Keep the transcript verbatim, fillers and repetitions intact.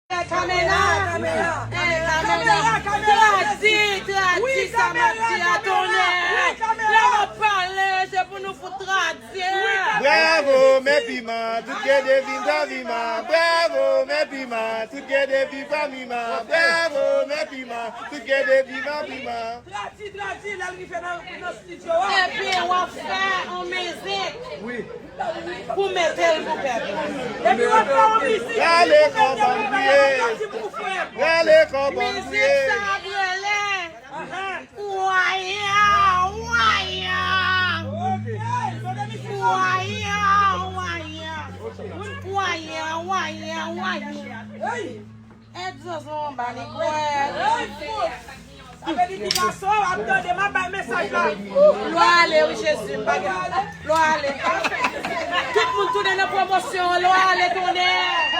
Kamera, kamera, kamera, kamera, tradi, tradi sa m ap di a, tonnè. Lè m ap pale, se pou nou fout tradi. Bravo, men piman, tout gen de viva piman. Bravo, men piman, tout gen de viva piman. Bravo, men piman, tout gen de viva piman. Tradi, tradi, lè l rive nan, nan estidyo a. Epi w ap fè yon mizik pou mete l pou pèp la. Epi w ap fè yon mizik pou mete l pou pèp la. Gade kòman m kriye. Gade kòman m kriye. Mizik sa ap rele. Waya, waya. Waya, waya. Waya, waya, waya. Hey! Èd zozo anba li kwè. Sa vle di ti gason ap tande m ap bay mesaj la. Lò ale wi Jezi, m pa gen. Lò ale. Tout moun tounen nan pwomosyon an, lò ale tounen.